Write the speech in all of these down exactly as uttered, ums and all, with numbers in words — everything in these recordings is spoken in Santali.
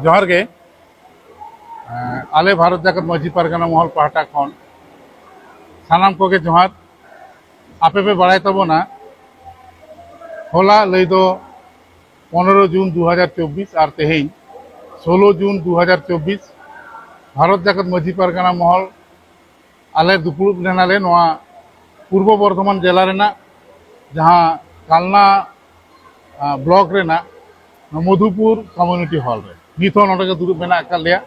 ᱡᱚᱦᱟᱨ ᱜᱮ᱾ ᱟᱞᱮ ᱵᱷᱟᱨᱚᱛ ᱡᱟᱠᱟᱛ ᱢᱟᱹᱡᱷᱤ ᱯᱟᱨᱜᱟᱱᱟ ᱢᱚᱦᱚᱞ ᱯᱟᱦᱴᱟ ᱠᱷᱚᱱ ᱥᱟᱱᱟᱢ ᱠᱚᱜᱮ ᱡᱚᱦᱟᱨ᱾ ᱟᱯᱮ ᱯᱮ ᱵᱟᱲᱟᱭ ᱛᱟᱵᱚᱱᱟ, ᱦᱚᱞᱟ ᱞᱟᱹᱭ ᱫᱚ ᱯᱚᱱᱨᱚ ᱡᱩᱱ ᱫᱩ ᱦᱟᱡᱟᱨ ᱪᱚᱵᱵᱤᱥ ᱟᱨ ᱛᱮᱦᱮᱧ ᱥᱳᱞᱳ ᱡᱩᱱ ᱫᱩ ᱦᱟᱡᱟᱨ ᱪᱚᱵᱵᱤᱥ, ᱵᱷᱟᱨᱚᱛ ᱡᱟᱠᱟᱛ ᱢᱟᱹᱡᱷᱤ ᱯᱟᱨᱜᱟᱱᱟ ᱢᱚᱦᱚᱞ ᱟᱞᱮ ᱫᱩᱯᱲᱩᱵ ᱞᱮᱱᱟᱞᱮ ᱱᱚᱣᱟ ᱯᱩᱨᱵᱚ ᱵᱚᱨᱫᱷᱚᱢᱟᱱ ᱡᱮᱞᱟ ᱨᱮᱱᱟᱜ ᱡᱟᱦᱟᱸ ᱠᱟᱞᱱᱟ, ᱟᱸ, ᱵᱞᱚᱠ ᱨᱮᱱᱟᱜ ᱱᱚᱣᱟ ᱢᱚᱫᱷᱩᱯᱩᱨ ᱠᱚᱢᱤᱭᱩᱱᱤᱴᱤ ᱦᱚᱞ ᱨᱮ᱾ ᱱᱤᱛ ᱦᱚᱸ ᱱᱚᱰᱮ ᱜᱮ ᱫᱩᱲᱩᱵ ᱢᱮᱱᱟᱜ ᱟᱠᱟᱫ ᱞᱮᱭᱟ᱾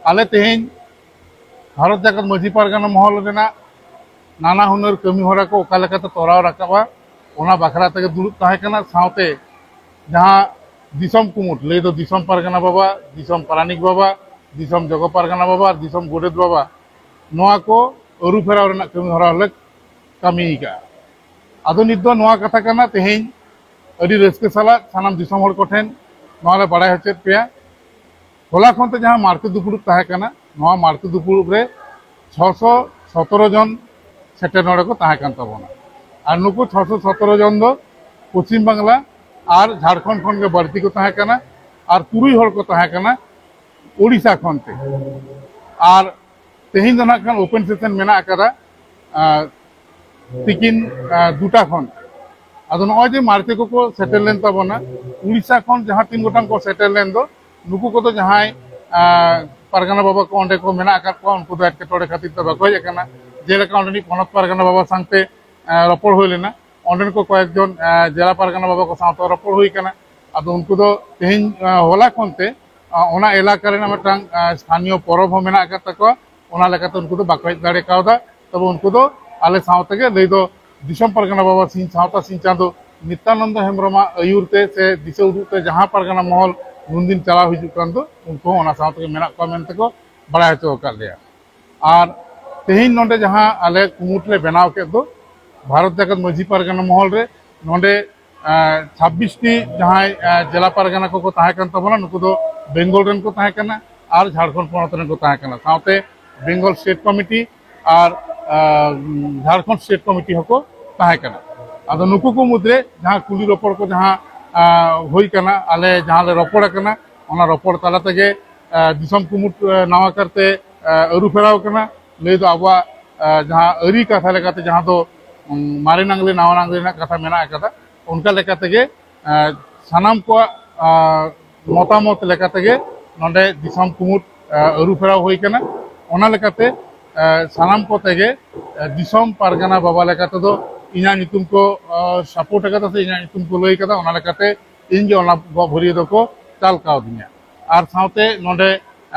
ᱟᱞᱮ ᱛᱮᱦᱮᱧ ᱵᱷᱟᱨᱚᱛ ᱡᱟᱠᱟᱛ ᱢᱟᱹᱡᱷᱤ ᱯᱟᱨᱜᱟᱱᱟ ᱢᱚᱦᱚᱞ ᱨᱮᱱᱟᱜ ᱱᱟᱱᱟ ᱦᱩᱱᱟᱹᱨ ᱠᱟᱹᱢᱤ ᱦᱚᱨᱟ ᱠᱚ ᱚᱠᱟ ᱞᱮᱠᱟᱛᱮ ᱛᱚᱨᱟᱣ ᱨᱟᱠᱟᱵᱼᱟ, ᱚᱱᱟ ᱵᱟᱠᱷᱨᱟ ᱛᱮᱜᱮ ᱫᱩᱲᱩᱵ ᱛᱟᱦᱮᱸ ᱠᱟᱱᱟ᱾ ᱥᱟᱶᱛᱮ ᱡᱟᱦᱟᱸ ᱫᱤᱥᱚᱢ ᱠᱩᱢᱩᱴ, ᱞᱟᱹᱭ ᱫᱚ ᱫᱤᱥᱚᱢ ᱯᱟᱨᱜᱟᱱᱟ ᱵᱟᱵᱟ, ᱫᱤᱥᱚᱢ ᱯᱟᱨᱟᱱᱤᱠ ᱵᱟᱵᱟ, ᱫᱤᱥᱚᱢ ᱡᱚᱜᱚ ᱯᱟᱨᱜᱟᱱᱟ ᱵᱟᱵᱟ ᱟᱨ ᱫᱤᱥᱚᱢ ᱜᱚᱰᱮᱛ ᱵᱟᱵᱟ, ᱱᱚᱣᱟ ᱠᱚ ᱟᱹᱨᱩ ᱯᱷᱮᱨᱟᱣ ᱨᱮᱱᱟᱜ ᱠᱟᱹᱢᱤ ᱦᱚᱨᱟ ᱞᱮ ᱠᱟᱹᱢᱤ ᱟᱠᱟᱫᱼᱟ᱾ ᱟᱫᱚ ᱱᱤᱛ ᱫᱚ ᱱᱚᱣᱟ ᱠᱟᱛᱷᱟ ᱠᱟᱱᱟ, ᱛᱮᱦᱮᱧ ᱟᱹᱰᱤ ᱨᱟᱹᱥᱠᱟᱹ ᱥᱟᱞᱟᱜ ᱥᱟᱱᱟᱢ ᱫᱤᱥᱚᱢ ᱦᱚᱲ ᱠᱚᱴᱷᱮᱱ ᱱᱚᱣᱟ ᱞᱮ ᱵᱟᱲᱟᱭ ᱦᱚᱪᱚᱭᱮᱫ ᱯᱮᱭᱟ, ᱦᱚᱞᱟ ᱠᱷᱚᱱ ᱛᱮ ᱡᱟᱦᱟᱸ ᱢᱟᱬᱛᱮ ᱫᱩᱯᱲᱩᱵ ᱛᱟᱦᱮᱸ ᱠᱟᱱᱟ, ᱱᱚᱣᱟ ᱢᱟᱬᱛᱮ ᱫᱩᱯᱲᱩᱵ ᱨᱮ ᱪᱷᱚᱥᱚ ᱥᱚᱛᱨᱚ ᱡᱚᱱ ᱥᱮᱴᱮᱨ ᱱᱚᱰᱮ ᱠᱚ ᱛᱟᱦᱮᱸ ᱠᱟᱱ ᱛᱟᱵᱚᱱᱟ᱾ ᱟᱨ ᱱᱩᱠᱩ ᱪᱷᱚᱥᱚ ᱥᱚᱛᱨᱚ ᱡᱚᱱ ᱫᱚ ᱯᱚᱪᱷᱤᱢ ᱵᱟᱝᱞᱟ ᱟᱨ ᱡᱷᱟᱲᱠᱷᱚᱸᱰ ᱠᱷᱚᱱ ᱜᱮ ᱵᱟᱹᱲᱛᱤ ᱠᱚ ᱛᱟᱦᱮᱸ ᱠᱟᱱᱟ, ᱟᱨ ᱛᱩᱨᱩᱭ ᱦᱚᱲ ᱠᱚ ᱛᱟᱦᱮᱸ ᱠᱟᱱᱟ ᱳᱰᱤᱥᱟ ᱠᱷᱚᱱ ᱛᱮ᱾ ᱟᱨ ᱛᱮᱦᱮᱧ ᱫᱚ ᱱᱟᱜ ᱠᱷᱟᱱ ᱳᱯᱮᱱ ᱥᱮᱥᱚᱱ ᱢᱮᱱᱟᱜ ᱟᱠᱟᱫᱟ, ᱟᱨ ᱛᱤᱠᱤᱱ, ᱟᱨ ᱫᱩᱴᱟ ᱠᱷᱚᱱ᱾ ᱟᱫᱚ ᱱᱚᱜᱼᱚᱭ ᱡᱮ ᱢᱟᱬᱛᱮ ᱠᱚᱠᱚ ᱥᱮᱴᱮᱨ ᱞᱮᱱ ᱛᱟᱵᱚᱱᱟ, ᱩᱲᱤᱥᱥᱟ ᱠᱷᱚᱱ ᱡᱟᱦᱟᱸ ᱛᱤᱱ ᱜᱚᱴᱟᱝ ᱠᱚ ᱥᱮᱴᱮᱨ ᱞᱮᱱ ᱫᱚ, ᱱᱩᱠᱩ ᱠᱚᱫᱚ ᱡᱟᱦᱟᱸᱭ, ᱟᱨ ᱯᱟᱨᱜᱟᱱᱟ ᱵᱟᱵᱟ ᱠᱚ ᱚᱸᱰᱮ ᱠᱚ ᱢᱮᱱᱟᱜ ᱟᱠᱟᱫ ᱠᱚᱣᱟ, ᱩᱱᱠᱩ ᱫᱚ ᱮᱴᱠᱮᱴᱚᱬᱮ ᱠᱷᱟᱹᱛᱤᱨ ᱛᱮ ᱵᱟᱠᱚ ᱦᱮᱡ ᱟᱠᱟᱱᱟ᱾ ᱡᱮᱞᱮᱠᱟ ᱚᱸᱰᱮᱱᱤᱡ ᱯᱚᱱᱚᱛ ᱯᱟᱨᱜᱟᱱᱟ ᱵᱟᱵᱟ ᱥᱟᱶᱛᱮ, ᱟᱨ ᱨᱚᱯᱚᱲ ᱦᱩᱭ ᱞᱮᱱᱟ, ᱚᱸᱰᱮᱱ ᱠᱚ ᱠᱚᱭᱮᱠ ᱡᱚᱱ, ᱟᱨ ᱡᱮᱞᱟ ᱯᱟᱨᱜᱟᱱᱟ ᱵᱟᱵᱟ ᱠᱚ ᱥᱟᱶᱛᱮ ᱨᱚᱯᱚᱲ ᱦᱩᱭ ᱟᱠᱟᱱᱟ᱾ ᱟᱫᱚ ᱩᱱᱠᱩ ᱫᱚ ᱛᱮᱦᱮᱧ, ᱟᱨ ᱦᱚᱞᱟ ᱠᱷᱚᱱ ᱛᱮ, ᱟᱨ ᱚᱱᱟ ᱮᱞᱟᱠᱟ ᱨᱮᱱᱟᱜ ᱢᱤᱫᱴᱟᱝ, ᱟᱨ ᱥᱛᱷᱟᱱᱤᱭᱚ ᱯᱚᱨᱚᱵᱽ ᱦᱚᱸ ᱢᱮᱱᱟᱜ ᱟᱠᱟᱫ ᱛᱟᱠᱚᱣᱟ, ᱚᱱᱟ ᱞᱮᱠᱟᱛᱮ ᱩᱱᱠᱩ ᱫᱚ ᱵᱟᱠᱚ ᱦᱮᱡ ᱫᱟᱲᱮ ᱠᱟᱣᱫᱟ᱾ ᱛᱚᱵᱮ ᱩᱱᱠᱩ ᱫᱚ ᱟᱞᱮ ᱥᱟᱶ ᱛᱮᱜᱮ ᱞᱟᱹᱭ ᱫᱚ ᱫᱤᱥᱚᱢ ᱯᱟᱨᱜᱟᱱᱟ ᱵᱟᱵᱟ ᱥᱤᱧ ᱥᱟᱶᱛᱟ ᱥᱤᱧ ᱪᱟᱸᱫᱚ ᱱᱤᱛᱭᱟᱱᱚᱱᱫᱚ ᱦᱮᱢᱵᱨᱚᱢᱟᱜ ᱟᱹᱭᱩᱨ ᱛᱮ ᱥᱮ ᱫᱤᱥᱟᱹ ᱩᱫᱩᱜ ᱛᱮ ᱡᱟᱦᱟᱸ ᱯᱟᱨᱜᱟᱱᱟ ᱢᱚᱦᱚᱞ ᱩᱱᱫᱤᱱ ᱪᱟᱞᱟᱣ ᱦᱤᱡᱩᱜ ᱠᱟᱱ ᱫᱚ, ᱩᱱᱠᱩ ᱦᱚᱸ ᱚᱱᱟ ᱥᱟᱶ ᱛᱮᱜᱮ ᱢᱮᱱᱟᱜ ᱠᱚᱣᱟ ᱢᱮᱱᱛᱮ ᱠᱚ ᱵᱟᱲᱟᱭ ᱦᱚᱪᱚ ᱟᱠᱟᱫ ᱞᱮᱭᱟ᱾ ᱟᱨ ᱛᱮᱦᱮᱧ ᱱᱚᱰᱮ ᱡᱟᱦᱟᱸ ᱟᱞᱮ ᱠᱩᱢᱩᱴ ᱞᱮ ᱵᱮᱱᱟᱣ ᱠᱮᱫ ᱫᱚ ᱵᱷᱟᱨᱚᱛ ᱡᱟᱠᱟᱛ ᱢᱟᱹᱡᱷᱤ ᱯᱟᱨᱜᱟᱱᱟ ᱢᱚᱦᱚᱞ ᱨᱮ, ᱱᱚᱰᱮ ᱟᱨ ᱪᱷᱟᱵᱵᱤᱥ ᱴᱤ ᱡᱟᱦᱟᱸᱭ, ᱟᱨ ᱡᱮᱞᱟ ᱯᱟᱨᱜᱟᱱᱟ ᱠᱚᱠᱚ ᱛᱟᱦᱮᱸ ᱠᱟᱱ ᱛᱟᱵᱚᱱᱟ, ᱱᱩᱠᱩ ᱫᱚ ᱵᱮᱝᱜᱚᱞ ᱨᱮᱱ ᱠᱚ ᱛᱟᱦᱮᱸ ᱠᱟᱱᱟ ᱟᱨ ᱡᱷᱟᱲᱠᱷᱚᱸᱰ ᱯᱚᱱᱚᱛ ᱨᱮᱱ ᱠᱚ ᱛᱟᱦᱮᱸ ᱠᱟᱱᱟ, ᱥᱟᱶᱛᱮ ᱵᱮᱝᱜᱚᱞ ᱥᱴᱮᱴ ᱠᱚᱢᱤᱴᱤ ᱟᱨ, ᱟᱨ, ᱡᱷᱟᱲᱠᱷᱚᱸᱰ ᱥᱴᱮᱴ ᱠᱚᱢᱤᱴᱤ ᱦᱚᱸᱠᱚ ᱛᱟᱦᱮᱸ ᱠᱟᱱᱟ᱾ ᱟᱫᱚ ᱱᱩᱠᱩ ᱠᱚ ᱢᱩᱫᱽᱨᱮ ᱡᱟᱦᱟᱸ ᱠᱩᱞᱤ ᱨᱚᱯᱚᱲ ᱠᱚ ᱡᱟᱦᱟᱸ, ᱟᱨ, ᱦᱩᱭ ᱠᱟᱱᱟ, ᱟᱞᱮ ᱡᱟᱦᱟᱸ ᱞᱮ ᱨᱚᱯᱚᱲ ᱟᱠᱟᱱᱟ, ᱚᱱᱟ ᱨᱚᱯᱚᱲ ᱛᱟᱞᱟ ᱛᱮᱜᱮ ᱫᱤᱥᱚᱢ ᱠᱩᱢᱩᱴ ᱱᱟᱣᱟ ᱠᱟᱨᱛᱮ ᱟᱹᱨᱩ ᱯᱷᱮᱨᱟᱣ ᱠᱟᱱᱟ᱾ ᱞᱟᱹᱭ ᱫᱚ ᱟᱵᱚᱣᱟᱜ ᱡᱟᱦᱟᱸ ᱟᱹᱨᱤ ᱠᱟᱛᱷᱟ ᱞᱮᱠᱟᱛᱮ, ᱡᱟᱦᱟᱸ ᱫᱚ ᱢᱟᱨᱮ ᱱᱟᱝᱞᱮ ᱱᱟᱣᱟ ᱱᱟᱝᱞᱮ ᱨᱮᱱᱟᱜ ᱠᱟᱛᱷᱟ ᱢᱮᱱᱟᱜ ᱟᱠᱟᱫᱟ, ᱚᱱᱠᱟ ᱞᱮᱠᱟ ᱛᱮᱜᱮ ᱥᱟᱱᱟᱢ ᱠᱚᱣᱟᱜ ᱢᱚᱛᱟᱢᱚᱛ ᱞᱮᱠᱟ ᱛᱮᱜᱮ ᱱᱚᱰᱮ ᱫᱤᱥᱚᱢ ᱠᱩᱢᱩᱴ ᱟᱹᱨᱩ ᱯᱷᱮᱨᱟᱣ ᱦᱩᱭ ᱠᱟᱱᱟ᱾ ᱚᱱᱟ ᱞᱮᱠᱟᱛᱮ ᱥᱟᱱᱟᱢ ᱠᱚᱛᱮ ᱜᱮ ᱫᱤᱥᱚᱢ ᱯᱟᱨᱜᱟᱱᱟ ᱵᱟᱵᱟ ᱞᱮᱠᱟ ᱛᱮᱫᱚ ᱤᱧᱟᱹᱜ ᱧᱩᱛᱩᱢ ᱠᱚ ᱥᱟᱯᱳᱨᱴ ᱟᱠᱟᱫᱟ ᱥᱮ ᱤᱧᱟᱹᱜ ᱧᱩᱛᱩᱢ ᱠᱚ ᱞᱟᱹᱭ ᱟᱠᱟᱫᱟ᱾ ᱚᱱᱟ ᱞᱮᱠᱟᱛᱮ ᱤᱧ ᱜᱮ ᱚᱱᱟ ᱵᱚᱦᱚᱜ ᱵᱷᱟᱹᱨᱭᱟᱹ ᱫᱚᱠᱚ ᱪᱟᱞ ᱠᱟᱣᱫᱤᱧᱟ᱾ ᱟᱨ ᱥᱟᱶᱛᱮ ᱱᱚᱰᱮ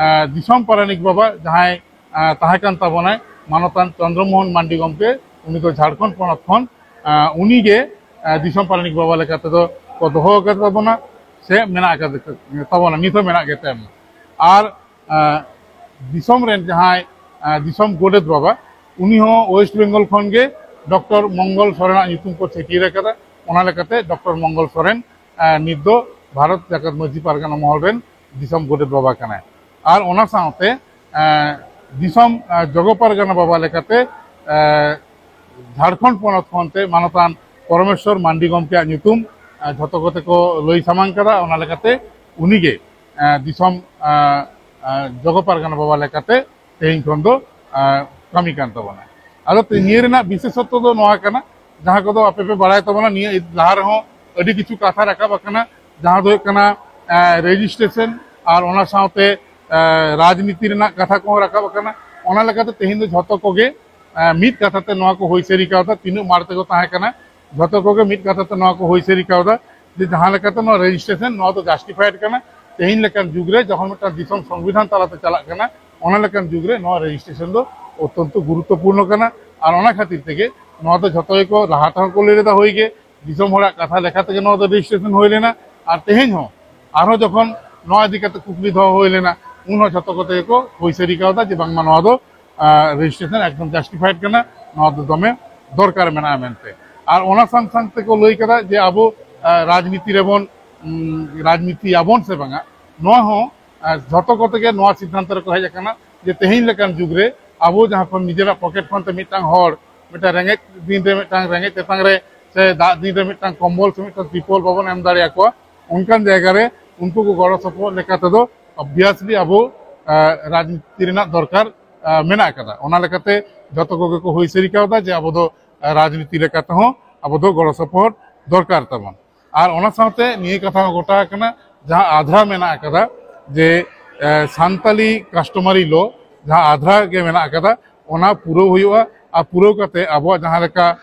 ᱫᱤᱥᱚᱢ ᱯᱟᱨᱟᱱᱤᱠ ᱵᱟᱵᱟ ᱡᱟᱦᱟᱸᱭ ᱛᱟᱦᱮᱸ ᱠᱟᱱ ᱛᱟᱵᱚᱱᱟᱭ, ᱢᱟᱱᱚᱛᱟᱱ ᱪᱚᱱᱫᱨᱚ ᱢᱳᱦᱚᱱ ᱢᱟᱱᱰᱤ ᱜᱚᱢᱠᱮ, ᱩᱱᱤ ᱫᱚ ᱡᱷᱟᱲᱠᱷᱚᱸᱰ ᱯᱚᱱᱚᱛ ᱠᱷᱚᱱ, ᱩᱱᱤᱜᱮ ᱫᱤᱥᱚᱢ ᱯᱟᱨᱟᱱᱤᱠ ᱵᱟᱵᱟ ᱞᱮᱠᱟ ᱛᱮᱫᱚ ᱠᱚ ᱫᱚᱦᱚ ᱟᱠᱟᱫ ᱛᱟᱵᱚᱱᱟ ᱥᱮ ᱢᱮᱱᱟᱜ ᱟᱠᱟᱫ ᱛᱟᱵᱚᱱᱟ, ᱱᱤᱛ ᱦᱚᱸ ᱢᱮᱱᱟᱜ ᱜᱮ ᱛᱟᱵᱚᱱᱟ᱾ ᱟᱨ ᱫᱤᱥᱚᱢ ᱨᱮᱱ ᱡᱟᱦᱟᱸᱭ ᱫᱤᱥᱚᱢ ᱜᱚᱰᱮᱛ ᱵᱟᱵᱟ, ᱩᱱᱤ ᱦᱚᱸ ᱳᱭᱮᱥᱴ ᱵᱮᱝᱜᱚᱞ ᱠᱷᱚᱱ ᱜᱮ ᱰᱚᱠᱴᱚᱨ ᱢᱚᱝᱜᱚᱞ ᱥᱚᱨᱮᱱᱟᱜ ᱧᱩᱛᱩᱢ ᱠᱚ ᱪᱷᱟᱹᱴᱭᱟᱹᱨ ᱟᱠᱟᱫᱟ᱾ ᱚᱱᱟ ᱞᱮᱠᱟᱛᱮ ᱰᱚᱠᱴᱚᱨ ᱢᱚᱝᱜᱚᱞ ᱥᱚᱨᱮᱱ ᱱᱤᱛ ᱫᱚ ᱵᱷᱟᱨᱚᱛ ᱡᱟᱠᱟᱛ ᱢᱟᱹᱡᱷᱤ ᱯᱟᱨᱜᱟᱱᱟ ᱢᱚᱦᱚᱞ ᱨᱮᱱ ᱫᱤᱥᱚᱢ ᱜᱚᱰᱮᱛ ᱵᱟᱵᱟ ᱠᱟᱱᱟᱭ᱾ ᱟᱨ ᱚᱱᱟ ᱥᱟᱶᱛᱮ ᱫᱤᱥᱚᱢ ᱡᱚᱜᱚ ᱯᱟᱨᱜᱟᱱᱟ ᱵᱟᱵᱟ ᱞᱮᱠᱟᱛᱮ ᱡᱷᱟᱲᱠᱷᱚᱸᱰ ᱯᱚᱱᱚᱛ ᱠᱷᱚᱱ ᱛᱮ ᱢᱟᱱᱚᱛᱟᱱ ᱯᱚᱨᱚᱢᱮᱥᱣᱚᱨ ᱢᱟᱱᱰᱤ ᱜᱚᱢᱠᱮᱭᱟᱜ ᱧᱩᱛᱩᱢ ᱡᱷᱚᱛᱚ ᱠᱚᱛᱮ ᱠᱚ ᱞᱟᱹᱭ ᱥᱟᱢᱟᱝ ᱠᱟᱫᱟ᱾ ᱚᱱᱟ ᱞᱮᱠᱟᱛᱮ ᱩᱱᱤᱜᱮ ᱫᱤᱥᱚᱢ ᱡᱚᱜᱚ ᱯᱟᱨᱜᱟᱱᱟ ᱵᱟᱵᱟ ᱞᱮᱠᱟᱛᱮ ᱛᱮᱦᱮᱧ ᱠᱷᱚᱱ ᱫᱚ ᱠᱟᱹᱢᱤ ᱠᱟᱱ ᱛᱟᱵᱚᱱᱟ᱾ ᱟᱫᱚ ᱱᱤᱭᱟᱹ ᱨᱮᱱᱟᱜ ᱵᱤᱥᱮᱥᱚᱛᱛᱚ ᱫᱚ ᱱᱚᱣᱟ ᱠᱟᱱᱟ, ᱡᱟᱦᱟᱸ ᱠᱚᱫᱚ ᱟᱯᱮ ᱯᱮ ᱵᱟᱲᱟᱭ ᱛᱟᱵᱚᱱᱟ, ᱱᱤᱭᱟᱹ ᱞᱟᱦᱟ ᱨᱮᱦᱚᱸ ᱟᱹᱰᱤ ᱠᱤᱪᱷᱩ ᱠᱟᱛᱷᱟ ᱨᱟᱠᱟᱵ ᱟᱠᱟᱱᱟ, ᱡᱟᱦᱟᱸ ᱫᱚ ᱦᱩᱭᱩᱜ ᱠᱟᱱᱟ ᱨᱮᱡᱤᱥᱴᱨᱮᱥᱚᱱ ᱟᱨ ᱚᱱᱟ ᱥᱟᱶᱛᱮ ᱨᱟᱡᱽᱱᱤᱛᱤ ᱨᱮᱱᱟᱜ ᱠᱟᱛᱷᱟ ᱠᱚᱦᱚᱸ ᱨᱟᱠᱟᱵ ᱟᱠᱟᱱᱟ᱾ ᱚᱱᱟ ᱞᱮᱠᱟᱛᱮ ᱛᱮᱦᱮᱧ ᱫᱚ ᱡᱷᱚᱛᱚ ᱠᱚᱜᱮ ᱢᱤᱫ ᱠᱟᱛᱷᱟ ᱛᱮ ᱱᱚᱣᱟ ᱠᱚ ᱦᱩᱭ ᱥᱟᱹᱨᱤ ᱠᱟᱣᱫᱟ᱾ ᱛᱤᱱᱟᱹᱜ ᱢᱟᱲ ᱛᱮᱠᱚ ᱛᱟᱦᱮᱸ ᱠᱟᱱᱟ, ᱡᱷᱚᱛᱚ ᱠᱚᱜᱮ ᱢᱤᱫ ᱠᱟᱛᱷᱟ ᱛᱮ ᱱᱚᱣᱟ ᱠᱚ ᱦᱩᱭ ᱥᱟᱹᱨᱤ ᱠᱟᱣᱫᱟ ᱡᱮ ᱡᱟᱦᱟᱸ ᱞᱮᱠᱟᱛᱮ ᱱᱚᱣᱟ ᱨᱮᱡᱤᱥᱴᱨᱮᱥᱚᱱ, ᱱᱚᱣᱟ ᱫᱚ ᱡᱟᱥᱴᱤᱯᱷᱟᱭᱮᱰ ᱠᱟᱱᱟ᱾ ᱛᱮᱦᱮᱧ ᱞᱮᱠᱟᱱ ᱡᱩᱜᱽ ᱨᱮ ᱡᱚᱠᱷᱚᱱ ᱢᱤᱫᱴᱟᱝ ᱫᱤᱥᱚᱢ ᱥᱚᱝᱵᱤᱫᱷᱟᱱ ᱛᱟᱞᱟᱛᱮ ᱪᱟᱞᱟᱜ ᱠᱟᱱᱟ, ᱚᱱᱟ ᱞᱮᱠᱟᱱ ᱡᱩᱜᱽ ᱨᱮ ᱱᱚᱣᱟ ᱨᱮᱡᱤᱥᱴᱨᱮᱥᱚᱱ ᱫᱚ ᱚᱛᱛᱚᱱᱛᱚ ᱜᱩᱨᱩᱛᱛᱚᱯᱩᱨᱱᱚ ᱠᱟᱱᱟ᱾ ᱟᱨ ᱚᱱᱟ ᱠᱷᱟᱹᱛᱤᱨ ᱛᱮᱜᱮ ᱱᱚᱣᱟ ᱫᱚ ᱡᱷᱚᱛᱚ ᱜᱮᱠᱚ ᱞᱟᱦᱟ ᱛᱮᱦᱚᱸ ᱠᱚ ᱞᱟᱹᱭ ᱞᱮᱫᱟ, ᱦᱩᱭ ᱜᱮ ᱫᱤᱥᱚᱢ ᱦᱚᱲᱟᱜ ᱠᱟᱛᱷᱟ ᱞᱮᱠᱟ ᱛᱮᱜᱮ ᱱᱚᱣᱟ ᱫᱚ ᱨᱮᱡᱤᱥᱴᱨᱮᱥᱚᱱ ᱦᱩᱭ ᱞᱮᱱᱟ᱾ ᱟᱨ ᱛᱮᱦᱮᱧ ᱦᱚᱸ ᱟᱨᱦᱚᱸ ᱡᱚᱠᱷᱚᱱ ᱱᱚᱣᱟ ᱤᱫᱤ ᱠᱟᱛᱮ ᱠᱩᱠᱞᱤ ᱫᱚᱦᱚ ᱦᱩᱭ ᱞᱮᱱᱟ, ᱩᱱ ᱦᱚᱸ ᱡᱷᱚᱛᱚ ᱠᱚᱛᱮ ᱜᱮᱠᱚ ᱦᱩᱭ ᱥᱟᱹᱨᱤ ᱠᱟᱣᱫᱟ ᱡᱮ ᱵᱟᱝᱢᱟ ᱱᱚᱣᱟ ᱫᱚ ᱨᱮᱡᱤᱥᱴᱨᱮᱥᱚᱱ ᱮᱠᱫᱚᱢ ᱡᱟᱥᱴᱤᱯᱷᱟᱭᱮᱰ ᱠᱟᱱᱟ, ᱱᱚᱣᱟ ᱫᱚ ᱫᱚᱢᱮ ᱫᱚᱨᱠᱟᱨ ᱢᱮᱱᱟᱜᱼᱟ ᱢᱮᱱᱛᱮ᱾ ᱟᱨ ᱚᱱᱟ ᱥᱟᱝ ᱥᱟᱝ ᱛᱮᱠᱚ ᱞᱟᱹᱭ ᱠᱟᱫᱟ ᱡᱮ ᱟᱵᱚ ᱨᱟᱡᱽᱱᱤᱛᱤ ᱨᱮᱵᱚᱱ ᱨᱟᱡᱽᱱᱤᱛᱤ ᱟᱵᱚᱱ ᱥᱮ ᱵᱟᱝᱟ, ᱱᱚᱣᱟ ᱦᱚᱸ ᱡᱷᱚᱛᱚ ᱠᱚᱛᱮ ᱜᱮ ᱱᱚᱣᱟ ᱥᱤᱫᱽᱫᱷᱟᱱᱛᱚ ᱨᱮᱠᱚ ᱦᱮᱡ ᱟᱠᱟᱱᱟ ᱡᱮ ᱛᱮᱦᱮᱧ ᱞᱮᱠᱟᱱ ᱡᱩᱜᱽ ᱨᱮ ᱟᱵᱚ ᱡᱟᱦᱟᱸ ᱠᱷᱚᱱ ᱱᱤᱡᱮᱨᱟᱜ ᱯᱚᱠᱮᱴ ᱠᱷᱚᱱ ᱛᱮ ᱢᱤᱫᱴᱟᱝ ᱦᱚᱲ ᱢᱤᱫᱴᱟᱝ ᱨᱮᱸᱜᱮᱡ ᱫᱤᱱ ᱨᱮ ᱢᱤᱫᱴᱟᱝ ᱨᱮᱸᱜᱮᱡ ᱛᱮᱛᱟᱝ ᱨᱮ ᱥᱮ ᱫᱟᱜ ᱫᱤᱱ ᱨᱮ ᱢᱤᱫᱴᱟᱝ ᱠᱚᱢᱵᱚᱞ ᱥᱮ ᱢᱤᱫᱴᱟᱝ ᱛᱤᱯᱚᱞ ᱵᱟᱵᱚᱱ ᱮᱢ ᱫᱟᱲᱮᱭᱟᱠᱚᱣᱟ, ᱚᱱᱠᱟᱱ ᱡᱟᱭᱜᱟ ᱨᱮ ᱩᱱᱠᱩ ᱠᱚ ᱜᱚᱲᱚ ᱥᱚᱯᱚᱦᱚᱫ ᱞᱮᱠᱟ ᱛᱮᱫᱚ obviously ᱟᱵᱚ ᱨᱟᱡᱽᱱᱤᱛᱤ ᱨᱮᱱᱟᱜ ᱫᱚᱨᱠᱟᱨ ᱢᱮᱱᱟᱜ ᱟᱠᱟᱫᱟ᱾ ᱚᱱᱟ ᱞᱮᱠᱟᱛᱮ ᱡᱚᱛᱚ ᱠᱚᱜᱮ ᱠᱚ ᱦᱩᱭ ᱥᱟᱹᱨᱤ ᱠᱟᱣᱫᱟ ᱡᱮ ᱟᱵᱚ ᱫᱚ ᱨᱟᱡᱽᱱᱤᱛᱤ ᱞᱮᱠᱟ ᱛᱮᱦᱚᱸ ᱟᱵᱚ ᱫᱚ ᱜᱚᱲᱚ ᱥᱚᱯᱚᱦᱚᱫ ᱫᱚᱨᱠᱟᱨ ᱛᱟᱵᱚᱱ᱾ ᱟᱨ ᱚᱱᱟ ᱥᱟᱶᱛᱮ ᱱᱤᱭᱟᱹ ᱠᱟᱛᱷᱟ ᱦᱚᱸ ᱜᱚᱴᱟ ᱟᱠᱟᱱᱟ, ᱡᱟᱦᱟᱸ ᱟᱫᱷᱨᱟ ᱢᱮᱱᱟᱜ ᱟᱠᱟᱫᱟ, ᱡᱮ ᱥᱟᱱᱛᱟᱞᱤ customary law, ᱡᱟᱦᱟᱸ ᱟᱫᱷᱨᱟ ᱜᱮ ᱢᱮᱱᱟᱜ ᱟᱠᱟᱫᱟ, ᱚᱱᱟ ᱯᱩᱨᱟᱹᱣ ᱦᱩᱭᱩᱜᱼᱟ᱾ ᱟᱨ ᱯᱩᱨᱟᱹᱣ ᱠᱟᱛᱮ ᱟᱵᱚᱣᱟᱜ ᱡᱟᱦᱟᱸ ᱞᱮᱠᱟ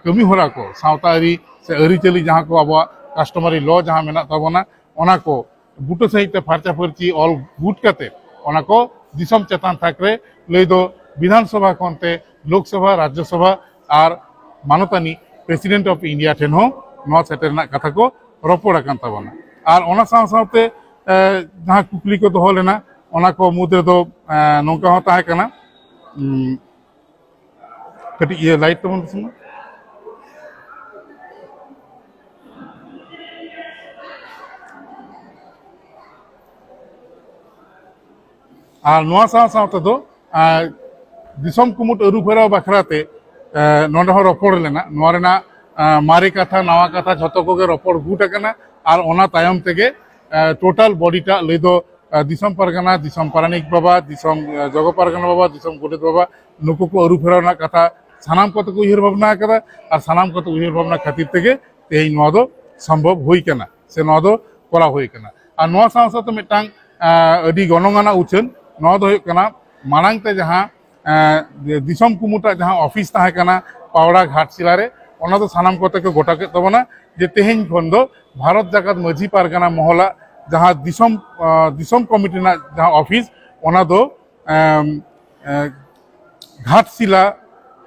ᱠᱟᱹᱢᱤ ᱦᱚᱨᱟ ᱠᱚ, ᱥᱟᱶᱛᱟ ᱟᱹᱨᱤ ᱥᱮ ᱟᱹᱨᱤᱪᱟᱹᱞᱤ ᱡᱟᱦᱟᱸ ᱠᱚ ᱟᱵᱚᱣᱟᱜ customary law ᱡᱟᱦᱟᱸ ᱢᱮᱱᱟᱜ ᱛᱟᱵᱚᱱᱟ, ᱚᱱᱟ ᱠᱚ ᱵᱩᱴᱟᱹ ᱥᱟᱺᱦᱤᱡ ᱛᱮ ᱯᱷᱟᱨᱪᱟ ᱯᱷᱟᱹᱨᱪᱤ ᱚᱞ ᱜᱩᱴ ᱠᱟᱛᱮ ᱚᱱᱟ ᱠᱚ ᱫᱤᱥᱚᱢ ᱪᱮᱛᱟᱱ ᱛᱷᱟᱠ ᱨᱮ ᱞᱟᱹᱭ ᱫᱚ ᱵᱤᱫᱷᱟᱱ ᱥᱚᱵᱷᱟ ᱠᱷᱚᱱ ᱛᱮ ᱞᱳᱠ ᱥᱚᱵᱷᱟ, ᱨᱟᱡᱽᱡᱚ ᱥᱚᱵᱷᱟ ᱟᱨ ᱢᱟᱱᱚᱛᱟᱱᱤ President of India ᱴᱷᱮᱱ ᱦᱚᱸ ᱱᱚᱣᱟ ᱥᱮᱴᱮᱨ ᱨᱮᱱᱟᱜ ᱠᱟᱛᱷᱟ ᱠᱚ ᱨᱚᱯᱚᱲ ᱟᱠᱟᱱ ᱛᱟᱵᱚᱱᱟ᱾ ᱟᱨ ᱚᱱᱟ ᱥᱟᱶ ᱥᱟᱶᱛᱮ ᱡᱟᱦᱟᱸ ᱠᱩᱠᱞᱤ ᱠᱚ ᱫᱚᱦᱚ ᱞᱮᱱᱟ, ᱚᱱᱟ ᱠᱚ ᱢᱩᱫᱽ ᱨᱮᱫᱚ ᱱᱚᱝᱠᱟ ᱦᱚᱸ ᱛᱟᱦᱮᱸ ᱠᱟᱱᱟ, ᱠᱟᱹᱴᱤᱡ ᱤᱭᱟᱹ ᱞᱟᱭᱤᱴ ᱛᱟᱵᱚᱱ ᱯᱮᱥᱮ ᱢᱟ᱾ ᱟᱨ ᱱᱚᱣᱟ ᱥᱟᱶ ᱥᱟᱶ ᱛᱮᱫᱚ ᱫᱤᱥᱚᱢ ᱠᱩᱢᱩᱴ ᱟᱹᱨᱩ ᱯᱷᱮᱨᱟᱣ ᱵᱟᱠᱷᱨᱟ ᱛᱮ ᱱᱚᱰᱮ ᱦᱚᱸ ᱨᱚᱯᱚᱲ ᱞᱮᱱᱟ᱾ ᱱᱚᱣᱟ ᱨᱮᱱᱟᱜ ᱢᱟᱨᱮ ᱠᱟᱛᱷᱟ, ᱱᱟᱣᱟ ᱠᱟᱛᱷᱟ ᱡᱷᱚᱛᱚ ᱠᱚᱜᱮ ᱨᱚᱯᱚᱲ ᱜᱩᱴ ᱟᱠᱟᱱᱟ᱾ ᱟᱨ ᱚᱱᱟ ᱛᱟᱭᱚᱢ ᱛᱮᱜᱮ total body ᱴᱟᱜ ᱞᱟᱹᱭ ᱫᱚ ᱫᱤᱥᱚᱢ ᱯᱟᱨᱜᱟᱱᱟ, ᱫᱤᱥᱚᱢ ᱯᱟᱨᱟᱱᱤᱠ ᱵᱟᱵᱟ, ᱫᱤᱥᱚᱢ ᱡᱚᱜᱚ ᱯᱟᱨᱜᱟᱱᱟ ᱵᱟᱵᱟ, ᱫᱤᱥᱚᱢ ᱜᱚᱰᱮᱛ ᱵᱟᱵᱟ, ᱱᱩᱠᱩ ᱠᱚ ᱟᱹᱨᱩ ᱯᱷᱮᱨᱟᱣ ᱨᱮᱱᱟᱜ ᱠᱟᱛᱷᱟ ᱥᱟᱱᱟᱢ ᱠᱚᱛᱮ ᱠᱚ ᱩᱭᱦᱟᱹᱨ ᱵᱷᱟᱵᱽᱱᱟ ᱟᱠᱟᱫᱟ᱾ ᱟᱨ ᱥᱟᱱᱟᱢ ᱠᱚᱛᱮ ᱩᱭᱦᱟᱹᱨ ᱵᱷᱟᱵᱽᱱᱟ ᱠᱷᱟᱹᱛᱤᱨ ᱛᱮᱜᱮ ᱛᱮᱦᱮᱧ ᱱᱚᱣᱟ ᱫᱚ ᱥᱚᱢᱵᱷᱚᱵ ᱦᱩᱭ ᱠᱟᱱᱟ ᱥᱮ ᱱᱚᱣᱟ ᱫᱚ ᱠᱚᱨᱟᱣ ᱦᱩᱭ ᱠᱟᱱᱟ᱾ ᱟᱨ ᱱᱚᱣᱟ ᱥᱟᱶ ᱥᱟᱶᱛᱮ ᱢᱤᱫᱴᱟᱝ ᱟᱹᱰᱤ ᱜᱚᱱᱚᱝ ᱟᱱᱟᱜ ᱩᱪᱷᱟᱹᱱ, ᱱᱚᱣᱟ ᱫᱚ ᱦᱩᱭᱩᱜ ᱠᱟᱱᱟ ᱢᱟᱲᱟᱝ ᱛᱮ ᱡᱟᱦᱟᱸ ᱫᱤᱥᱚᱢ ᱠᱩᱢᱩᱴᱟᱜ ᱡᱟᱦᱟᱸ ᱚᱯᱷᱤᱥ ᱛᱟᱦᱮᱸ ᱠᱟᱱᱟ ᱯᱟᱣᱲᱟ ᱜᱷᱟᱴᱥᱤᱞᱟ ᱨᱮ, ᱚᱱᱟ ᱫᱚ ᱥᱟᱱᱟᱢ ᱠᱚᱛᱮ ᱠᱚ ᱜᱚᱴᱟ ᱠᱮᱫ ᱛᱟᱵᱚᱱᱟ ᱡᱮ ᱛᱮᱦᱮᱧ ᱠᱷᱚᱱ ᱫᱚ ᱵᱷᱟᱨᱚᱛ ᱡᱟᱠᱟᱛ ᱢᱟᱹᱡᱷᱤ ᱯᱟᱨᱜᱟᱱᱟ ᱢᱚᱦᱚᱞᱟᱜ ᱡᱟᱦᱟᱸ ᱫᱤᱥᱚᱢ ᱫᱤᱥᱚᱢ ᱠᱚᱢᱤᱴᱤ ᱨᱮᱱᱟᱜ ᱡᱟᱦᱟᱸ ᱚᱯᱷᱤᱥ, ᱚᱱᱟ ᱫᱚ ᱜᱷᱟᱴᱥᱤᱞᱟ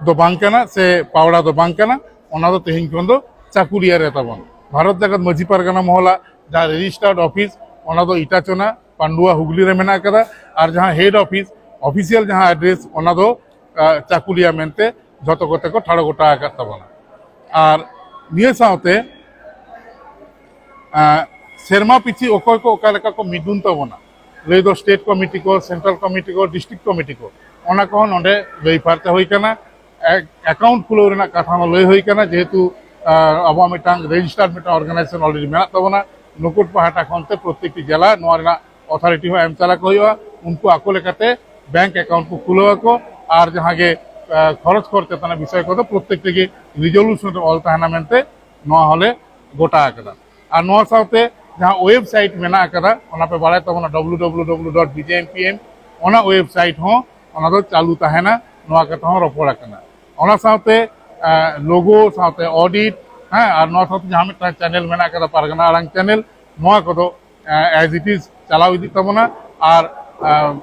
ᱫᱚ ᱵᱟᱝ ᱠᱟᱱᱟ ᱥᱮ ᱯᱟᱣᱲᱟ ᱫᱚ ᱵᱟᱝ ᱠᱟᱱᱟ, ᱚᱱᱟ ᱫᱚ ᱛᱮᱦᱮᱧ ᱠᱷᱚᱱ ᱫᱚ ᱪᱟᱠᱩᱞᱤᱭᱟ ᱨᱮ ᱛᱟᱵᱚᱱ᱾ ᱵᱷᱟᱨᱚᱛ ᱡᱟᱠᱟᱛ ᱢᱟᱹᱡᱷᱤ ᱯᱟᱨᱜᱟᱱᱟ ᱢᱚᱦᱚᱞᱟᱜ ᱡᱟᱦᱟᱸ ᱨᱮᱡᱤᱥᱴᱟᱨᱰ ᱚᱯᱷᱤᱥ, ᱚᱱᱟ ᱫᱚ ᱤᱴᱟᱪᱚᱱᱟ ᱯᱟᱱᱰᱩᱣᱟ ᱦᱩᱜᱽᱞᱤ ᱨᱮ ᱢᱮᱱᱟᱜ ᱟᱠᱟᱫᱟ᱾ ᱟᱨ ᱡᱟᱦᱟᱸ ᱦᱮᱰ ᱚᱯᱷᱤᱥ, ᱚᱯᱷᱤᱥᱤᱭᱟᱞ ᱡᱟᱦᱟᱸ ᱮᱰᱨᱮᱥ, ᱚᱱᱟ ᱫᱚ ᱪᱟᱠᱩᱞᱤᱭᱟ ᱢᱮᱱᱛᱮ ᱡᱷᱚᱛᱚ ᱠᱚᱛᱮ ᱠᱚ ᱴᱷᱟᱲᱚ ᱜᱚᱴᱟ ᱟᱠᱟᱫ ᱛᱟᱵᱚᱱᱟ᱾ ᱟᱨ ᱱᱤᱭᱟᱹ ᱥᱟᱶᱛᱮ ᱥᱮᱨᱢᱟ ᱯᱤᱪᱷᱤ ᱚᱠᱚᱭ ᱠᱚ ᱚᱠᱟ ᱞᱮᱠᱟ ᱠᱚ ᱢᱤᱫᱩᱱ ᱛᱟᱵᱚᱱᱟ, ᱞᱟᱹᱭ ᱫᱚ ᱥᱴᱮᱴ ᱠᱚᱢᱤᱴᱤ ᱠᱚ, ᱥᱮᱱᱴᱨᱟᱞ ᱠᱚᱢᱤᱴᱤ ᱠᱚ, ᱰᱤᱥᱴᱨᱤᱠᱴ ᱠᱚᱢᱤᱴᱤ ᱠᱚ, ᱚᱱᱟ ᱠᱚᱦᱚᱸ ᱱᱚᱰᱮ ᱞᱟᱹᱭ ᱯᱷᱟᱨᱪᱟ ᱦᱩᱭ ᱠᱟᱱᱟ᱾ ᱮᱠᱟᱣᱩᱱᱴ ᱠᱷᱩᱞᱟᱹᱣ ᱨᱮᱱᱟᱜ ᱠᱟᱛᱷᱟ ᱦᱚᱸ ᱞᱟᱹᱭ ᱦᱩᱭ ᱠᱟᱱᱟ, ᱡᱮᱦᱮᱛᱩ ᱟᱵᱚᱣᱟᱜ ᱢᱤᱫᱴᱟᱝ ᱨᱮᱡᱤᱥᱴᱟᱨᱰ ᱢᱤᱫᱴᱟᱝ ᱚᱨᱜᱟᱱᱟᱭᱡᱮᱥᱚᱱ ᱚᱞᱨᱮᱰᱤ ᱢᱮᱱᱟᱜ ᱛᱟᱵᱚᱱᱟ᱾ ᱱᱩᱠᱩᱴ ᱯᱟᱦᱴᱟ ᱠᱷᱚᱱ ᱛᱮ ᱯᱨᱚᱛᱮᱠᱴᱤ ᱡᱮᱞᱟ ᱱᱚᱣᱟ ᱨᱮᱱᱟᱜ ᱚᱛᱷᱚᱨᱤᱴᱤ ᱦᱚᱸ ᱮᱢ ᱪᱟᱞᱟ ᱠᱚ ᱦᱩᱭᱩᱜᱼᱟ᱾ ᱩᱱᱠᱩ ᱟᱠᱚ ᱞᱮᱠᱟᱛᱮ ᱵᱮᱝᱠ ᱮᱠᱟᱣᱩᱱᱴ ᱠᱚ ᱠᱷᱩᱞᱟᱹᱣ ᱟᱠᱚ ᱟᱨ ᱡᱟᱦᱟᱸ ᱜᱮ ᱠᱷᱚᱨᱚᱪ ᱠᱷᱚᱨᱪᱟ ᱛᱟᱱᱟᱜ ᱵᱤᱥᱚᱭ ᱠᱚᱫᱚ ᱯᱨᱚᱛᱮᱠᱴᱤ ᱜᱮ ᱨᱤᱡᱚᱞᱩᱥᱚᱱ ᱨᱮ ᱚᱞ ᱛᱟᱦᱮᱱᱟ ᱢᱮᱱᱛᱮ ᱱᱚᱣᱟ ᱦᱚᱸᱞᱮ ᱜᱚᱴᱟ ᱟᱠᱟᱫᱟ᱾ ᱟᱨ ᱱᱚᱣᱟ ᱥᱟᱶᱛᱮ ᱡᱟᱦᱟᱸ ᱳᱭᱮᱵᱽᱥᱟᱭᱤᱴ ᱢᱮᱱᱟᱜ ᱟᱠᱟᱫᱟ, ᱚᱱᱟ ᱯᱮ ᱵᱟᱲᱟᱭ ᱛᱟᱵᱚᱱᱟ, W W W dot B J M P M, ᱚᱱᱟ ᱳᱭᱮᱵᱽᱥᱟᱭᱤᱴ ᱦᱚᱸ ᱚᱱᱟ ᱫᱚ ᱪᱟᱹᱞᱩ ᱛᱟᱦᱮᱱᱟ, ᱱᱚᱣᱟ ᱠᱟᱛᱷᱟ ᱦᱚᱸ ᱨᱚᱯᱚᱲ ᱟᱠᱟᱱᱟ᱾ ᱚᱱᱟ ᱥᱟᱶᱛᱮ ᱞᱳᱜᱳ ᱥᱟᱶᱛᱮ ᱚᱰᱤᱴ, ᱦᱮᱸ, ᱟᱨ ᱱᱚᱣᱟ ᱥᱟᱶᱛᱮ ᱡᱟᱦᱟᱸ ᱢᱤᱫᱴᱟᱝ ᱪᱮᱱᱮᱞ ᱢᱮᱱᱟᱜ ᱟᱠᱟᱫᱟ ᱯᱟᱨᱜᱟᱱᱟ ᱟᱲᱟᱝ ᱪᱮᱱᱮᱞ, ᱱᱚᱣᱟ ᱠᱚᱫᱚ ᱮᱡ ᱤᱴ ᱤᱡ ᱪᱟᱞᱟᱣ ᱤᱫᱤᱜ ᱛᱟᱵᱚᱱᱟ᱾ ᱟᱨ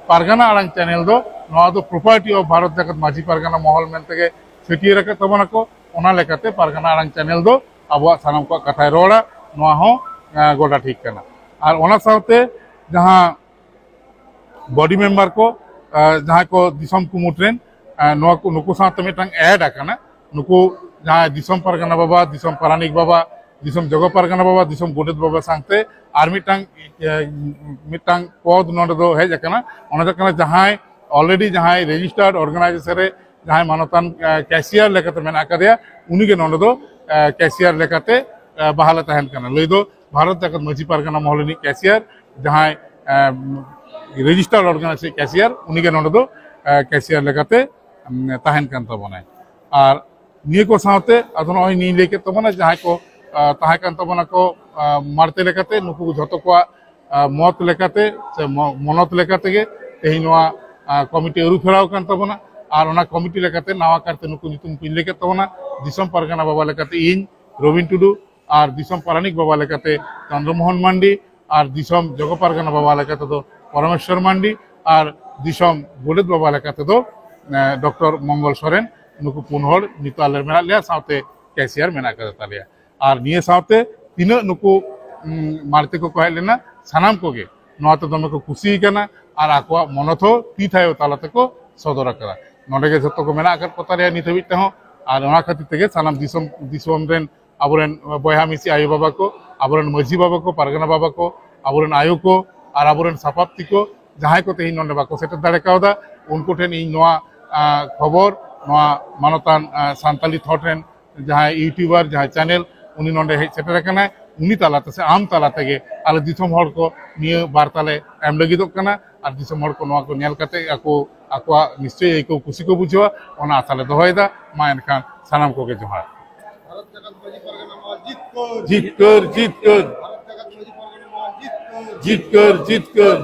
ᱯᱟᱨᱜᱟᱱᱟ ᱟᱲᱟᱝ ᱪᱮᱱᱮᱞ ᱫᱚ ᱱᱚᱣᱟ ᱫᱚ ᱯᱨᱚᱯᱟᱨᱴᱤ ᱚᱯᱷ ᱵᱷᱟᱨᱚᱛ ᱡᱟᱠᱟᱛ ᱢᱟᱹᱡᱷᱤ ᱯᱟᱨᱜᱟᱱᱟ ᱢᱚᱦᱚᱞ ᱢᱮᱱᱛᱮᱜᱮ ᱪᱷᱟᱹᱴᱭᱟᱹᱨ ᱟᱠᱟᱫ ᱛᱟᱵᱚᱱᱟ ᱠᱚ᱾ ᱚᱱᱟ ᱞᱮᱠᱟᱛᱮ ᱯᱟᱨᱜᱟᱱᱟ ᱟᱲᱟᱝ ᱪᱮᱱᱮᱞ ᱫᱚ ᱟᱵᱚᱣᱟᱜ ᱥᱟᱱᱟᱢ ᱠᱚᱣᱟᱜ ᱠᱟᱛᱷᱟᱭ ᱨᱚᱲᱟ, ᱱᱚᱣᱟ ᱦᱚᱸ ᱜᱚᱴᱟ ᱴᱷᱤᱠ ᱠᱟᱱᱟ᱾ ᱟᱨ ᱚᱱᱟ ᱥᱟᱶᱛᱮ ᱡᱟᱦᱟᱸ ᱵᱚᱰᱤ ᱢᱮᱢᱵᱟᱨ ᱠᱚ, ᱡᱟᱦᱟᱸᱭ ᱠᱚ ᱫᱤᱥᱚᱢ ᱠᱩᱢᱩᱴ ᱨᱮᱱ, ᱱᱚᱣᱟ ᱠᱚ, ᱱᱩᱠᱩ ᱥᱟᱶᱛᱮ ᱢᱤᱫᱴᱟᱝ ᱮᱰ ᱟᱠᱟᱱᱟ᱾ ᱱᱩᱠᱩ ᱡᱟᱦᱟᱸᱭ ᱫᱤᱥᱚᱢ ᱯᱟᱨᱜᱟᱱᱟ ᱵᱟᱵᱟ, ᱫᱤᱥᱚᱢ ᱯᱟᱨᱟᱱᱤᱠ ᱵᱟᱵᱟ, ᱫᱤᱥᱚᱢ ᱡᱚᱜᱚ ᱯᱟᱨᱜᱟᱱᱟ ᱵᱟᱵᱟ, ᱫᱤᱥᱚᱢ ᱜᱚᱰᱮᱛ ᱵᱟᱵᱟ ᱥᱟᱶᱛᱮ ᱟᱨ ᱢᱤᱫᱴᱟᱝ ᱢᱤᱫᱴᱟᱝ ᱯᱚᱫ ᱱᱚᱰᱮ ᱫᱚ ᱦᱮᱡ ᱟᱠᱟᱱᱟ᱾ ᱚᱱᱟ ᱫᱚ ᱠᱟᱱᱟ ᱡᱟᱦᱟᱸᱭ ᱚᱞᱨᱮᱰᱤ ᱡᱟᱦᱟᱸᱭ ᱨᱮᱡᱤᱥᱴᱟᱨᱰ ᱚᱨᱜᱟᱱᱟᱭᱡᱮᱥᱚᱱ ᱨᱮ ᱡᱟᱦᱟᱸᱭ ᱢᱟᱱᱚᱛᱟᱱ ᱠᱮᱥᱤᱭᱟᱨ ᱞᱮᱠᱟᱛᱮ ᱢᱮᱱᱟᱜ ᱟᱠᱟᱫᱮᱭᱟ, ᱩᱱᱤᱜᱮ ᱱᱚᱰᱮ ᱫᱚ ᱠᱮᱥᱤᱭᱟᱨ ᱞᱮᱠᱟᱛᱮ ᱵᱟᱦᱟᱞᱮ ᱛᱟᱦᱮᱱ ᱠᱟᱱᱟ᱾ ᱞᱟᱹᱭ ᱫᱚ ᱵᱷᱟᱨᱚᱛ ᱡᱟᱠᱟᱛ ᱢᱟᱹᱡᱷᱤ ᱯᱟᱨᱜᱟᱱᱟ ᱢᱚᱦᱚᱞ ᱨᱤᱱᱤᱡ ᱠᱮᱥᱤᱭᱟᱨ, ᱡᱟᱦᱟᱸᱭ ᱨᱮᱡᱤᱥᱴᱟᱨᱰ ᱚᱨᱜᱟᱱᱟᱭᱡᱮᱥᱚᱱ ᱠᱮᱥᱤᱭᱟᱨ, ᱩᱱᱤᱜᱮ ᱱᱚᱰᱮ ᱫᱚ ᱠᱮᱥᱤᱭᱟᱨ ᱞᱮᱠᱟᱛᱮ ᱛᱟᱦᱮᱱ ᱠᱟᱱ ᱛᱟᱵᱚᱱᱟᱭ᱾ ᱟᱨ ᱱᱤᱭᱟᱹ ᱠᱚ ᱥᱟᱶᱛᱮ ᱟᱫᱚ ᱱᱚᱜᱼᱚᱭ ᱱᱤᱧ ᱞᱟᱹᱭ ᱠᱮᱫ ᱛᱟᱵᱚᱱᱟ, ᱡᱟᱦᱟᱸᱭ ᱠᱚ ᱛᱟᱦᱮᱸ ᱠᱟᱱ ᱛᱟᱵᱚᱱᱟ ᱠᱚ ᱢᱟᱲᱛᱮ ᱞᱮᱠᱟᱛᱮ, ᱱᱩᱠᱩ ᱡᱷᱚᱛᱚ ᱠᱚᱣᱟᱜ ᱢᱚᱛ ᱞᱮᱠᱟᱛᱮ ᱥᱮ ᱢᱚᱱᱚᱛ ᱞᱮᱠᱟᱛᱮ ᱜᱮ ᱛᱮᱦᱮᱧ ᱱᱚᱣᱟ ᱠᱚᱢᱤᱴᱤ ᱟᱹᱨᱩ ᱯᱷᱮᱨᱟᱣ ᱠᱟᱱ ᱛᱟᱵᱚᱱᱟ᱾ ᱟᱨ ᱚᱱᱟ ᱠᱚᱢᱤᱴᱤ ᱞᱮᱠᱟᱛᱮ ᱱᱟᱣᱟ ᱠᱟᱨᱛᱮ ᱱᱩᱠᱩ ᱧᱩᱛᱩᱢ ᱠᱚᱧ ᱞᱟᱹᱭ ᱠᱮᱫ ᱛᱟᱵᱚᱱᱟ, ᱫᱤᱥᱚᱢ ᱯᱟᱨᱜᱟᱱᱟ ᱵᱟᱵᱟ ᱞᱮᱠᱟᱛᱮ ᱤᱧ ᱨᱚᱵᱤᱱ ᱴᱩᱰᱩ, ᱟᱨ ᱫᱤᱥᱚᱢ ᱯᱟᱨᱟᱱᱤᱠ ᱵᱟᱵᱟ ᱞᱮᱠᱟᱛᱮ ᱪᱚᱱᱫᱨᱚ ᱢᱳᱦᱚᱱ ᱢᱟᱱᱰᱤ, ᱟᱨ ᱫᱤᱥᱚᱢ ᱡᱚᱜᱚ ᱯᱟᱨᱜᱟᱱᱟ ᱵᱟᱵᱟ ᱞᱮᱠᱟᱛᱮ ᱫᱚ ᱯᱚᱨᱚᱢᱮᱥᱣᱚᱨ ᱢᱟᱱᱰᱤ, ᱟᱨ ᱫᱤᱥᱚᱢ ᱜᱚᱰᱮᱛ ᱵᱟᱵᱟ ᱞᱮᱠᱟᱛᱮ ᱫᱚ ᱰᱚᱠᱴᱚᱨ ᱢᱚᱝᱜᱚᱞ ᱥᱚᱨᱮᱱ᱾ ᱱᱩᱠᱩ ᱯᱩᱱ ᱦᱚᱲ ᱱᱤᱛᱚᱜ ᱟᱞᱮ ᱢᱮᱱᱟᱜ ᱞᱮᱭᱟ, ᱥᱟᱶᱛᱮ ᱠᱮᱥᱤᱭᱟᱨ ᱢᱮᱱᱟᱜ ᱟᱠᱟᱫ ᱛᱟᱞᱮᱭᱟ᱾ ᱟᱨ ᱱᱤᱭᱟᱹ ᱥᱟᱶᱛᱮ ᱛᱤᱱᱟᱹᱜ ᱱᱩᱠᱩ ᱢᱟᱲᱛᱮ ᱠᱚᱠᱚ ᱦᱮᱡ ᱞᱮᱱᱟ, ᱥᱟᱱᱟᱢ ᱠᱚᱜᱮ ᱱᱚᱣᱟ ᱛᱮ ᱫᱚᱢᱮ ᱠᱚ ᱠᱩᱥᱤ ᱟᱠᱟᱱᱟ ᱟᱨ ᱟᱠᱚᱣᱟᱜ ᱢᱚᱱᱚᱛ ᱦᱚᱸ ᱛᱤ ᱛᱷᱟᱭᱚ ᱛᱟᱞᱟ ᱛᱮᱠᱚ ᱥᱚᱫᱚᱨ ᱟᱠᱟᱫᱟ᱾ ᱱᱚᱰᱮ ᱜᱮ ᱡᱷᱚᱛᱚ ᱠᱚ ᱢᱮᱱᱟᱜ ᱟᱠᱟᱫ ᱠᱚ ᱛᱟᱞᱮᱭᱟ ᱱᱤᱛ ᱦᱟᱹᱵᱤᱡ ᱛᱮᱦᱚᱸ᱾ ᱟᱨ ᱚᱱᱟ ᱠᱷᱟᱹᱛᱤᱨ ᱛᱮᱜᱮ ᱥᱟᱱᱟᱢ ᱫᱤᱥᱚᱢ ᱫᱤᱥᱚᱢ ᱨᱮᱱ ᱟᱵᱚᱨᱮᱱ ᱵᱚᱭᱦᱟ ᱢᱤᱥᱤ ᱟᱭᱳ ᱵᱟᱵᱟ ᱠᱚ, ᱟᱵᱚᱨᱮᱱ ᱢᱟᱹᱡᱷᱤ ᱵᱟᱵᱟ ᱠᱚ, ᱯᱟᱨᱜᱟᱱᱟ ᱵᱟᱵᱟ ᱠᱚ, ᱟᱵᱚᱨᱮᱱ ᱟᱭᱳ ᱠᱚ ᱟᱨ ᱟᱵᱚᱨᱮᱱ ᱥᱟᱯᱟᱵᱛᱤ ᱠᱚ, ᱡᱟᱦᱟᱸᱭ ᱠᱚ ᱛᱮᱦᱮᱧ ᱱᱚᱰᱮ ᱵᱟᱠᱚ ᱥᱮᱴᱮᱨ ᱫᱟᱲᱮ ᱠᱟᱣᱫᱟ, ᱩᱱᱠᱩ ᱴᱷᱮᱱ ᱤᱧ ᱱᱚᱣᱟ ᱠᱷᱚᱵᱚᱨ, ᱱᱚᱣᱟ ᱢᱟᱱᱚᱛᱟᱱ ᱥᱟᱱᱛᱟᱞᱤ ᱛᱷᱚᱴ ᱨᱮᱱ ᱡᱟᱦᱟᱸᱭ ᱤᱭᱩᱴᱩᱵᱟᱨ, ᱡᱟᱦᱟᱸᱭ ᱪᱮᱱᱮᱞ, ᱩᱱᱤ ᱱᱚᱰᱮ ᱦᱮᱡ ᱥᱮᱴᱮᱨ ᱟᱠᱟᱱᱟᱭ᱾ ᱩᱱᱤ ᱛᱟᱞᱟᱛᱮ ᱥᱮ ᱟᱢ ᱛᱟᱞᱟ ᱛᱮᱜᱮ ᱟᱞᱮ ᱫᱤᱥᱚᱢ ᱦᱚᱲ ᱠᱚ ᱱᱤᱭᱟᱹ ᱵᱟᱨᱛᱟ ᱞᱮ ᱮᱢ ᱞᱟᱹᱜᱤᱫᱚᱜ ᱠᱟᱱᱟ᱾ ᱟᱨ ᱫᱤᱥᱚᱢ ᱦᱚᱲ ᱠᱚ ᱱᱚᱣᱟ ᱠᱚ ᱧᱮᱞ ᱠᱟᱛᱮ ᱟᱠᱚ ᱟᱠᱚᱣᱟᱜ ᱱᱤᱥᱪᱚᱭ ᱟᱹᱭᱠᱟᱹᱣ ᱠᱩᱥᱤ ᱠᱚ ᱵᱩᱡᱷᱟᱹᱣᱟ, ᱚᱱᱟ ᱟᱥᱟ ᱞᱮ ᱫᱚᱦᱚᱭᱮᱫᱟ᱾ ᱢᱟ ᱮᱱᱠᱷᱟᱱ ᱥᱟᱱᱟᱢ ᱠᱚᱜᱮ ᱡᱚᱦᱟᱨ᱾ ᱵᱷᱟᱨᱚᱛ ᱡᱟᱠᱟᱛ ᱢᱟᱹᱡᱷᱤ ᱯᱟᱨᱜᱟᱱᱟ ᱢᱚᱦᱚᱞ ᱡᱤᱛᱠᱟᱹᱨ᱾ ᱡᱤᱛᱠᱟᱹᱨ, ᱡᱤᱛᱠᱟᱹᱨ᱾ ᱵᱷᱟᱨᱚᱛ ᱡᱟᱠᱟᱛ ᱢᱟᱹᱡᱷᱤ ᱯᱟᱨᱜᱟᱱᱟ ᱢᱚᱦᱚᱞ ᱡᱤᱛᱠᱟᱹᱨ᱾ ᱡᱤᱛᱠᱟᱹᱨ, ᱡᱤᱛᱠᱟᱹᱨ᱾